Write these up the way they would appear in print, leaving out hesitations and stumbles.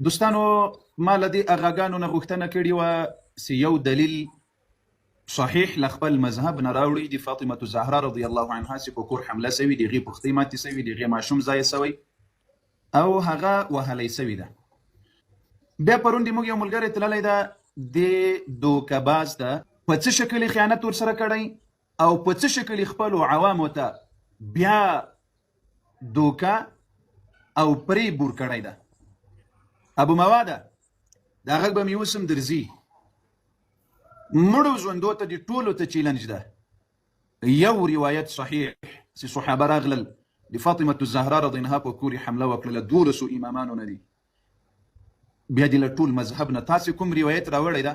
دوستانو ما له دې اغاګانو نه غوښتنه کړې وه چې یو دلیل صحیح له خپل مذهب نه راوړي د فاطمه الزهرا رضی الله عنها چې په کور حمله سوي، د هغې پښتۍ ماتې سوي، د هغې ماشوم ضایع سوی او هغه وهلی سوي ده. بیا پرون د موږ یو ملګری تللی ده د دوکه باز ته، په څه شکل یې خیانت ورسره کړی او په څه شکل یې خپلو عوامو ته بیا دوکه او پرې بور کړی ده. ابو مواده دا غږ به مې اوس هم درځي، مړو ژوندو ته دې ټولو ته چیلنج ده. یو روایت صحیح چې صحابه راغلل د فاطمه الزهرا رضی عنها په کور حمله وکړله، دولسو امامانو نه دي، بیا دې له ټول مذهب نه تاسې کوم روایت راوړی ده،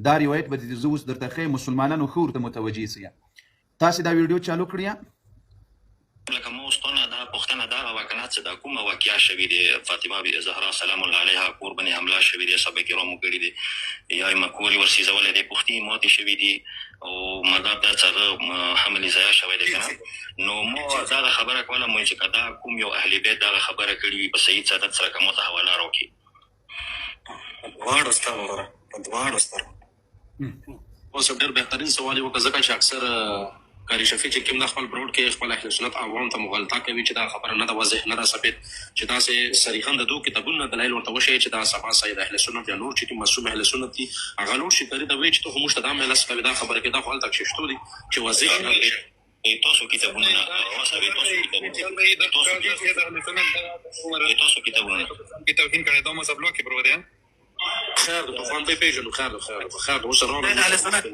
دا روایت به دې زه اوس درته ښیم، مسلمانانو ښه ورته متوجه سئ. تاسې دا ویډیو چالو کړی. لکه مو ستونه دا پوښتنه دا وه کنه چې دا کومه واقعه شوې دی، فاطمه بی زهرا سلام الله علیها کور باندې حمله شوې دی، صحابه کرامو کړې دي یا یې مکوري ورسیزولې دی، پوښتنې ماتې شوې دي او مدار دا چې هغه حمل ضایع شوی دی کنه. نو مو دغه خبره کوله مو چې که دا کوم یو اهل بیت دغه خبره کړې وي په صحیح سند سره که مو ته حواله راکړي. په دواړو سترګو وروره، په دواړو سترګو. اوس ډېر بهترین سوال یې وکړ، ځکه چې اکثر قاري شفیع چې کوم ده خپل بروډ کې خپل اهل سنت عوام ته مغالطه کوي چې دا خبره نه ده واضح نه ده ثابت چې داسې صریحا د دوو کتابونو نه دلایل ورته وښیي چې دا سبا سید اهل سنت یا نور چې کوم معصوم اهل سنت دي هغه لوړ شي قاري ته وایي چې ته خو موږ ته دا مېلس کوې دا خبره کوې دا خو هلته کښې شتو دي چې واضح شي. تاسو کتابونه تاسو تاسو کتابونه توهین کړی دا مذهب لوکې برو دی. خیر د طوفان به پیژنو، خیر د خیر د خیر د اوس نه اهل سنت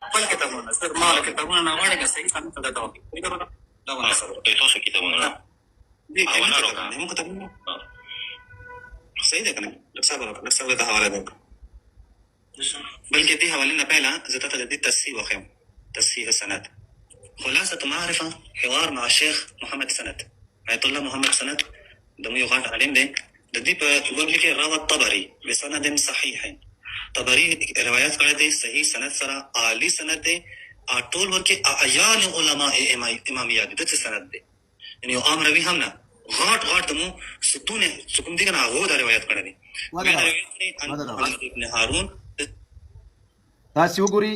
خپل کتابونه سر ما کتابونه نه غواړي که صحیح سند ته دا دا ونه سره تاسو کتابونه دې کتابونه کتابونه صحیح ده کنه؟ لږ صبر وکړه، لږ صبر ته حواله درکړم، بلکې دې حوالې نه پهله زه تاته د دې تصحیح وښیم، تصحیح سند خلاصة معرفة حوار مع شیخ محمد سند، آیت الله محمد سند د موږ یو غټ عالم دی، د دې په ګور لیکي روى الطبري بسند صحیح، طبري روایت کړی دی صحیح سند سره، عالي سند دی، ټول ورکې اعیان علماء امامیه دي، د څه سند دی؟ یعنی یو عام روي هم نه، غاټ غاټ د مو ستون چې کوم دي کنه هغه دا روایت کړی دی. بیا دا روایت کړی عن ابن هارون. تاسو وګورئ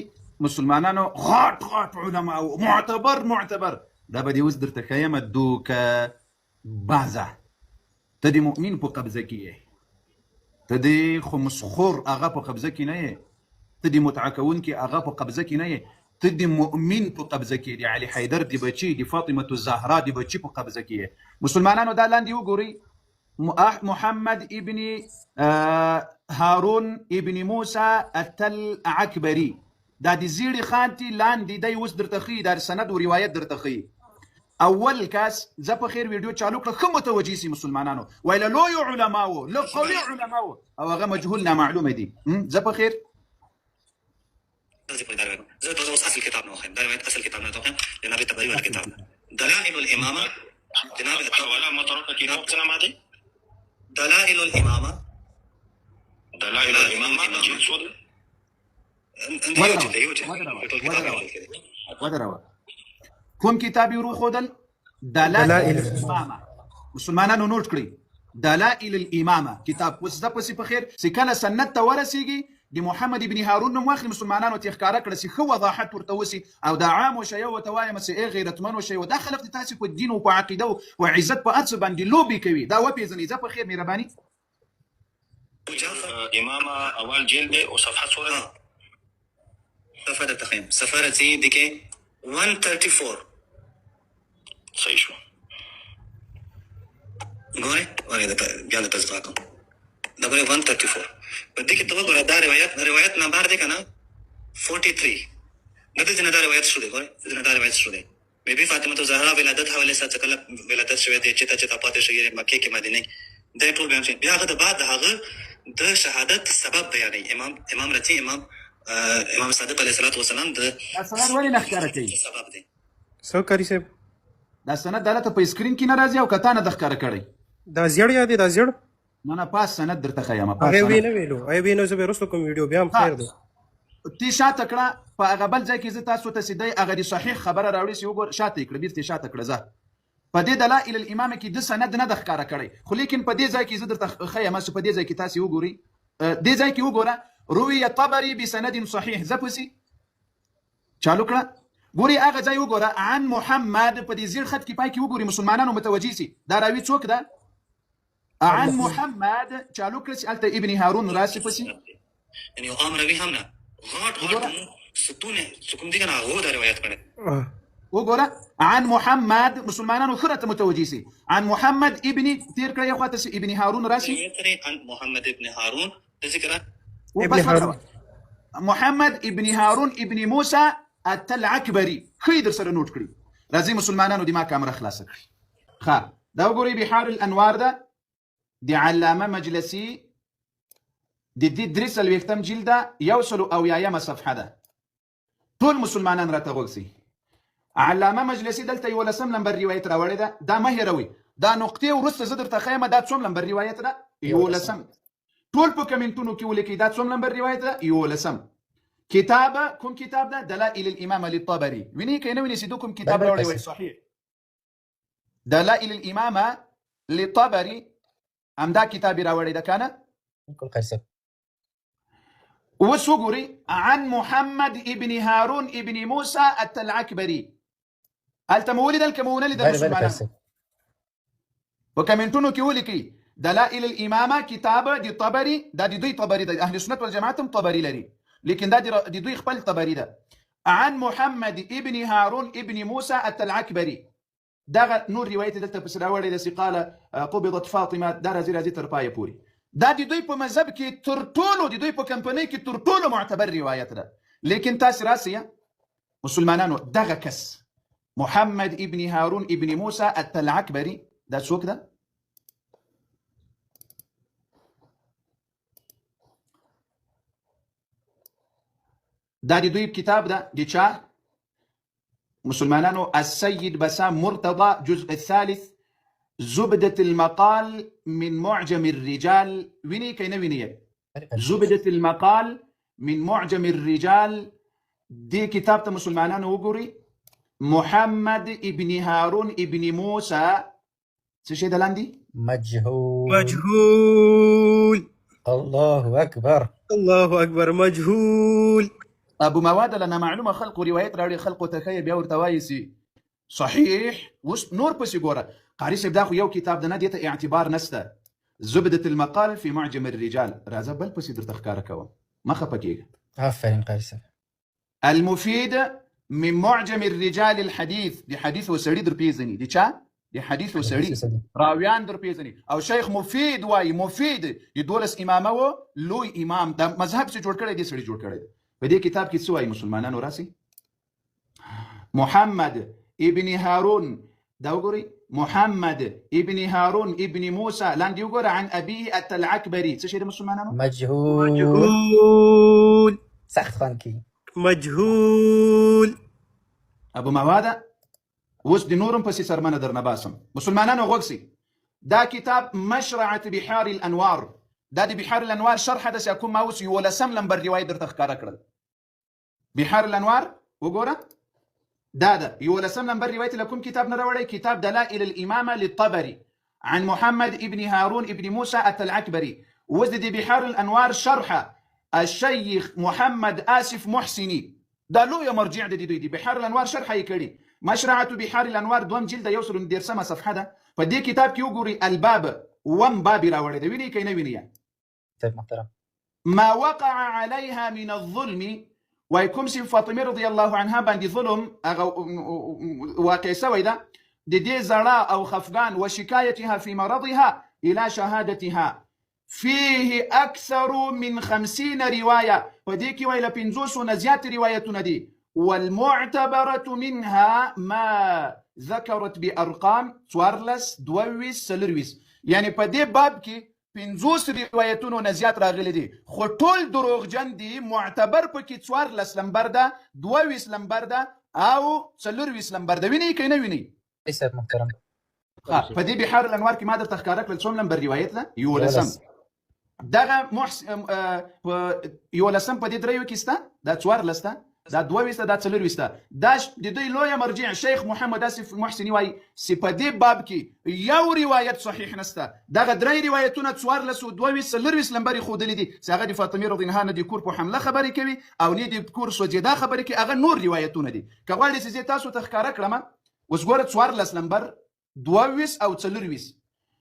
مسلمانانو غاټ غاټ علما او معتبر معتبر، دا به دې اوس درته ښیم دوکه بازه، ته د مؤمن په قبضه کې یې، ته د خمسخور هغه په قبضه کې نه یې، ته د متعه کوونکي هغه په قبضه کې نه یې، ته د مؤمن په قبضه کې، د علي حیدر د بچي، د فاطمة الزهرا د بچي په قبضه کې یې. مسلمانانو دا لاندې وګورئ، محمد ابن هارون ابن موسی التل عکبري، دا د زیړې خانتي لاندې دی اوس درته ښیي، دا سند او روایت درته ښیي. اول کس زه په خیر ویډیو چالو کړه، ښه متوجه سي مسلمانانو، وای له لویو علماوو، له قوي علماوو، او هغه مجهول نامعلومه دي. زه په خیر زه تاسو اوس اصل کتاب نه وښیم، دا روایت اصل کتاب نه وښیم، جناب طبري والا کتاب دلائل الامامه، جناب حواله ما ترک کتاب څه نامه دی؟ دلائل الامامه، دلائل الامامه جلد څو دی؟ ودروه. کوم کتاب یې وروښودل؟ دلائل الامامه. مسلمانانو نوټ کړئ، دلائل الامامه کتاب. اوس زه پسې په خیر چې کله سند ته ورسیږي د محمد ابن هارون نوم واخلي، مسلمانانو ته ښکاره کړه چې ښه وضاحت ورته وسي، او دا عامو شیعو ته وایم چې ای غیرتمنو شیعو، دا خلک د تاسې په دین او په عقیده او عزت په هر څه باندې لوبې کوي، دا وپېژنئ. زه په خیر مهرباني. امامه اول جلد دی او صفحه څوره ده؟ صفحه درته ښیم، صفحه راځي دې کې 134. صحیح شو. ګورې ورې درته بیا درته زه کوم، دا ګورې 134 په دې کې ته وګوره، دا روایت روایت نمبر دی که نه 43، د دې نه دا روایت شو دی، ګورې د دې نه دا روایت شو دی. بي بي فاطمه الزهرا ولادت حوالې سره چې کله ولادت شوی دی، چېرته چېرته پاتې شوی، مکې کې مدینې کې، دی ټول بیان شوی. بیا هغه د بعد د هغه د شهادت سبب بیانوي امام امام رضي امام امام صادق علیه الصلاة والسلام د دا سند ولې نه ښکاره کوي؟ سبب دی. څه قاري صاحب؟ دا سند دلته په سکرین کې نه راځي او که تا نه ده ښکاره کړی؟ دا زیړ یادې دا زیړ؟ نه نه پاس سند درته ښیم، پاس هغه وی سند. نه ویلو، هغه وی نه، زه به وروسته کوم ویډیو بیا هم خیر دی. تی شاته کړه په هغه بل ځای کې، زه تاسو ته چې دی هغه د صحیح خبره راوړي چې وګور، شاته یې کړه، بیرته یې شاته کړه. زه په په دې دلائل الامامه کې د سند نه د ښکاره کړی، خو لیکن په دې ځای کې زه درته ښیم چې په دې ځای کې تاسې وګورئ، دې ځای کې وګوره، روی طبری بسند صحیح، زه پسې چالو کړه، ګوري هغه ځای وګوره، عن محمد په دې زیړ خط کې پای کې وګوري، مسلمانانو متوجه سي، دا راوي څوک ده؟ عن محمد چالو کړه چې هلته ابن هارون راسي پسې. یعنی یو عام راوي هم نه، غاټ غاټ ستون چې کوم دی کنه هغه دا روایت کړی. وګوره عن محمد، مسلمانانو ښه راته متوجه سي، عن محمد ابن تیر کړه یو خواته سي ابن هارون راسي. عن محمد ابن هارون ذکر ابن هارون، محمد ابن هارون ابن موسی التلعکبري، ښه یې در سره نوټ کړي. راځئ مسلمانانو دې ما کامره خلاصه کړي. ښه دا وګورئ بحار الانوار ده د علامه مجلسي د دې 43 جلد ده، 170 صفحه ده. ټول مسلمانان راته غوږ سئ. علامه مجلسي دلته 11 لمبر روایت راوړی ده، دا مه هېروئ، دا نقطې وروسته زه درته ښیم دا څوم لمبر روایت ده؟ 11. ټول په کمنټونو کې ولیکئ دا څوم لمبر روایت ده؟ 11. کتاب کوم کتاب ده؟ دلائل الامام للطبري. وینئ که نه وینئ چې ده کوم کتاب راوړی وای؟ صحیح دلائل الامامه للطبري، همدا کتاب یې راوړی ده که نه؟ بالکل قاری صاحب. اوس وګورئ عن محمد ابن هارون ابن موسی التلعکبري، هلته مو ولیدل که مو ونه لیدل مسلمانان؟ په کمنټونو کې ولیکئ دلائل الامامه کتاب د طبري، دا د دوی طبري ده، اهل سنت والجماعت هم طبري لري، لیکن دا د دوی خپل طبري ده. عن محمد ابن هارون ابن موسی التلعکبري، دغه نور روایت دلته پسې راوړی دی چې قال قبضت فاطمه، دا راځي راځي تر پایه پورې. دا د دوی په مذهب کې تر ټولو، د دوی په کمپنۍ کې تر ټولو معتبر روایت ده. لیکن تاسې راسئ مسلمانانو، دغه کس محمد ابن هارون ابن موسی التلعکبري دا څوک ده؟ دا د دوی کتاب ده، د چا؟ مسلمانانو السيد بسام مرتضى جزء الثالث زبدة المقال من معجم الرجال. ویني که نه ویني؟ زبدة المقال من معجم الرجال، دې کتاب ته مسلمانانو وګوري. محمد ابن هارون ابن موسی څه شی ده لاندې؟ مجهول. مجهول. الله اکبر، الله اکبر، مجهول. ابو مواد له نامعلومه خلقو روایت راوړي، خلقو ته ښیي، بیا ورته وایي چې صحیح. اوس نور پسې ګوره قاري صاحب، دا خو یو کتاب ده نه، دې ته اعتبار نسته. زبدة المقال في معجم الرجال، راځه بل پسې درته ښکاره کوم، مه خفه کېږه. آفرین قاري صاحب. المفید من معجم الرجال الحديث، د حدیث و سړي در پېژني، د چا؟ د حدیث و سړي راویان در پېژني. او شیخ مفید وایي، مفید د 12 امامه و لوی امام، دا مذهب چې جوړ کړی دی سړي جوړ کړی دی. په دې کتاب کې څه وایي مسلمانانو؟ راسي محمد ابن هارون، دا وګورئ، محمد ابن هارون ابن موسی، لاندې وګوره، عن ابيه التلعکبري، څه شی د مسلمانانو؟ مجهول. مجهول. سخت خوند کوي. مجهول. ابو مواده اوس د نورم پسې څرمنه درنه باسم. مسلمانانو غوږ سئ، دا کتاب مشرعة بحار الانوار، دا د بحار الانوار شرح ده چې کوم ما اوس 11 لمبر روایت درته ښکاره کړل. بحار الانوار وګوره، دا ده 11 لمبر روایت له کوم کتاب نه راوړی؟ کتاب دلائل الامامه للطبري عن محمد ابن هارون ابن موسى التلعكبري. اوس د بحار الانوار شرح الشيخ محمد آصف محسني، دا لوی مرجع ده د دوی، دی بحار الانوار شرح یې کړې. مشرعة بحار الانوار دوم جلد 130 صفحه ده. په دې کتاب کې وګورئ الباب وم باب راوړی دی، وینئ که نه وینئ؟ طيب محترم. ما وقع عليها من الظلم، وای کوم چې فاطمه رضی الله عنها باندې ظلم هغه واقع سوی ده، د دې زړه او خفګان وشکایتها فی مرضها الى شهادتها فيه اکثر من 50 روايه، په دې کې وای له 50 نه زیات روایتونه دي. والمعتبرة منها ما ذكرت بأرقام 14 22 24، یعنی په دې باب کې 50 روایتونو نه زیات راغلي دي، خو ټول دروغجن دي. معتبر پکې 14 لمبر ده، 22 لمبر ده او 24 لمبر ده. وینئ که نه وینئ؟ صاحب محترم. په دې بحار الانوار کې ما درته ښکاره کړل څوم لمبر روایت ده؟ 11. دغه محسن 11 په دې دریو کې سته، دا 14 ده. دا 22 دا 24 دا د دوی لوی مرجع شیخ محمد آصف محسني وایي چې په دې باب کې یو روایت صحیح نشته. دغه درې روایتونه 14 22 24 لمبرې ښودلي دي چې هغه د فاطمې رضی الله عنها نه د کور په حمله خبرې کوي او نه د کور سوځېدا خبرې کوي، هغه نور روایتونه دي. که غواړې چې زه تاسو ته ښکاره کړم، اوس ګوره 14 لمبر 22 او 24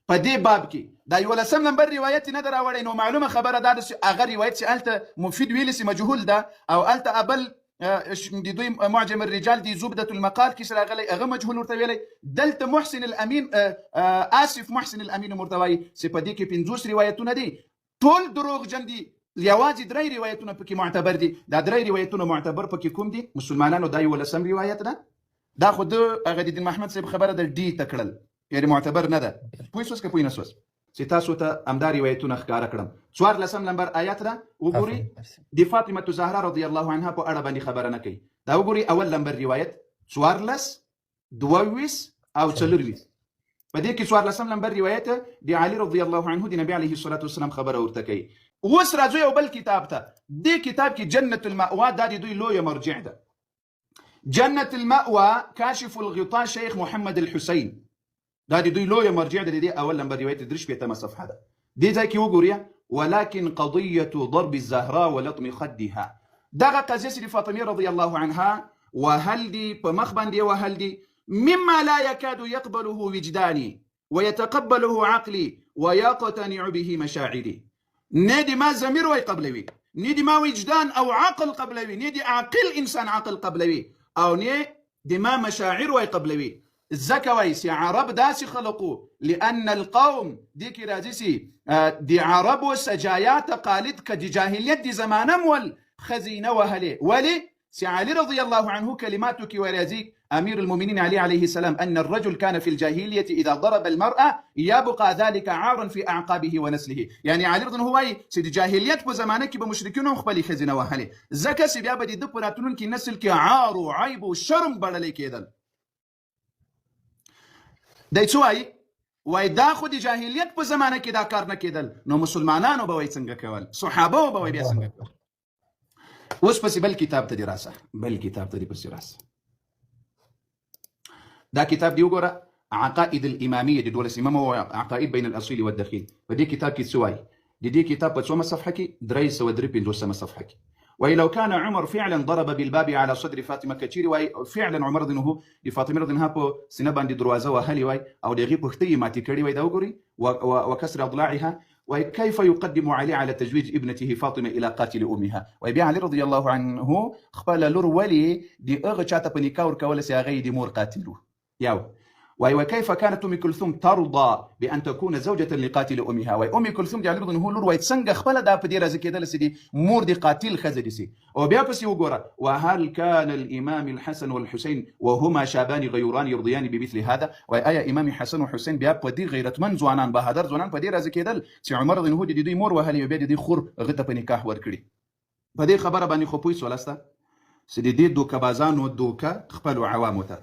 په دې باب کې دا 11 لمبر روایت نه ده راوړی، نو معلومه خبره دا ده چې هغه روایت چې هلته مفید ویلی چې مجهول ده، او هلته ابل د دوی معجم الرجال دی زبدة المقال کې راغلی هغه مجهول ورته ویلی. دلته محسن الامین آصف محسن الامین ورته وایي چې په دې کې 50 روایتونه دي، ټول دروغجن دي، یوازې درې روایتونه پکې معتبر دي. دا درې روایتونه معتبر پکې کوم دي مسلمانانو؟ دا 11 روایت ده، دا خو د هغه د دین محمد صاحب خبره ده ډي ته کړل، یعنی معتبر نه ده. پوه سوس که پوه نه سوس چې تاسو ته همدا روایتونه ښکاره کړم. 14 لمبر آیت ده، وګورئ د فاطمة زهرا رضی الله عنها په اړه باندې خبره نه کوي. دا وګورئ اول لمبر روایت 14 22 او 24. په دې کې 14 لمبر روایت د علي رضی الله عنه د نبی علیه الصلاة والسلام خبره ورته کوي. اوس راځو یو بل کتاب ته، دې کتاب کې جنة المأوى، دا د دوی لویه مرجع ده. جنة المأوى کاشف الغطاء شیخ محمد الحسین، دا د دوی لویه مرجع ده. د دې اول لمبر روایت 63 صفحه ده. دې ځای کې وګورئ ولكن قضية ضرب الزهراء ولطم خدها، دغه قضیه چې د فاطمې رضی الله عنها وهل دي په مخ باندې وهل دي، مما لا يكاد يقبله وجداني ويتقبله عقلي ويقتنع به مشاعري. نه دې ما ضمیر وای قبلوي، نه دې ما وجدان او عقل قبلوي، نه دې عاقل انسان عقل قبلوي، او نه دې ما مشاعر وای قبلوي. ځکه وایي چې عرب داسې خلقو، لأن القوم دې کې راځي چې د عربو سجایا تقالید که د جاهلیت د زمانه مول ښځې نه وهلې. ولې؟ چې علي رضی الله عنه کلماتو کې وراځي أمير المؤمنين علي عليه السلام أن الرجل كان في الجاهلية إذا ضرب المرأة يبقى ذلك عارا في أعقابه ونسله. يعني علي رضی الله وایي چې د جاهلیت په زمانه کې به مشرکینو هم خپلې ښځې نه وهلې، ځکه چې بیا به د ده په راتلونکي نسل کې عار و عیب و شرم بللی کېدل. دی څه وایي؟ وایي دا خو د جاهلیت په زمانه کې دا کار نه کېدل، نو مسلمانانو به وایي څنګه کول، صحابه به وایي بیا څنګه کول. اوس پسې بل کتاب ته دې راسه، بل کتاب ته دې پسې راسه. دا کتاب دی وګوره، عقائد الامامیه د 12 امامو عقائد بین الاصیل والدخیل. په دې کتاب کې څه وایي؟ د دې کتاب په څومه صفحه کې؟ 353 صفحه کې وایي لو كان عمر فعلا ضرب بالباب على صدر فاطمه، کچېرې وایي فعلا عمر رضی الله د فاطمه رضی الله په سینه باندې دروازه وهلې وای او د هغې پښتۍ یې ماتې کړې وای، دا وګورئ، وكسر اضلاعها، وایي كيف يقدم علي على تزويج ابنته فاطمه الى قاتل امها. وایي بیا علي رضی الله عنه خپله لور ولې د هغه چاته په نکاح ورکوله چې هغه یې د مور قاتل و. یو وایي وكيف كانت ام كلثوم ترضى بان تكون زوجة لقاتل امها. وایي ام كلثوم د علي رضی الله لور وایي څنګه خپله دا په دې راضي کېدله چې د مور د قاتل ښځه دې سي. او بیا پسې وګوره وهل كان الامام الحسن والحسين وهما شابان غيوران يرضيان بمثل هذا. وایي ایا امام حسن او حسین بیا په دې غیرتمن ځوانان بهادر ځوانان په دې راضي کېدل چې عمر رضی الله د دوی مور وهلې او بیا د دوی خور هغه ته په نکاح ورکړي؟ په دې خبره باندې خو پوه سولسته چې د دې دوکه بازانو دوکه خپلو عوامو ته.